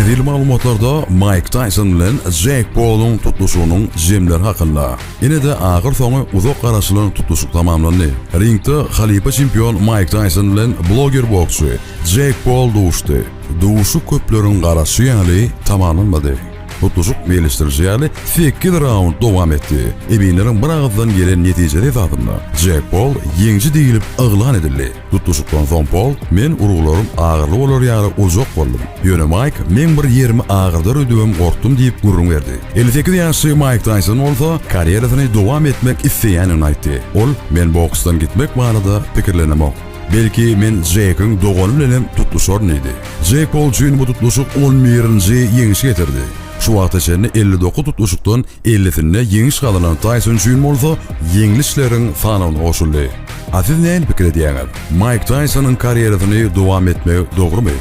Täze ýyl maglumatlarda Maýk Taýson bilen Jeýk Poluň tutluşygynyň jemleri hakynda. Ine-de ahyr soňy uzak garaşylan tutluşyk tamamlandy. Ringde halypa çempion Maýk Taýson bilen bloger boksçy Jeýk Pol duşdy. Duşuşyk köpleriň garaşy ýaly tamamlanmady. Tutluşyk meýilleşdirilişi ýaly sekiz raund dowam etdi. Eminleriň bir agyzdan gelen netijesi esasynda Jeýk Pol ýeňiji diýlip yglan edildi. Tutluşykdan soň Pol, Men urgularym agyrly bolar ýaly urjak boldum. Ýöne Maýk meň bir ýerimi agyrdar öýdübem gorkdum diýip gürrüň berdi. 58 ýaşly Maýk Taýson bolsa karýerasyny dowam etmek isleýändigini aýtdy. Ol, Men boksdan gitmek barada pikirlenemok. Belki men Jeýkiň dogany bilenem tutluşaryn diýdi. Jeýk Pol üçin bu tutluşyk on birinji ýeňşi getirdi. Şu wagta çenli 59 tutluşykdan Ellisinde ýeňiş gazanan Taýson üçin bolsa ýeňlişleriň sanawyna goşuldy. A siz nähili pikir edýäňiz? Maýk Taýsonyň karýerasyny dowam etmegi dogrumy?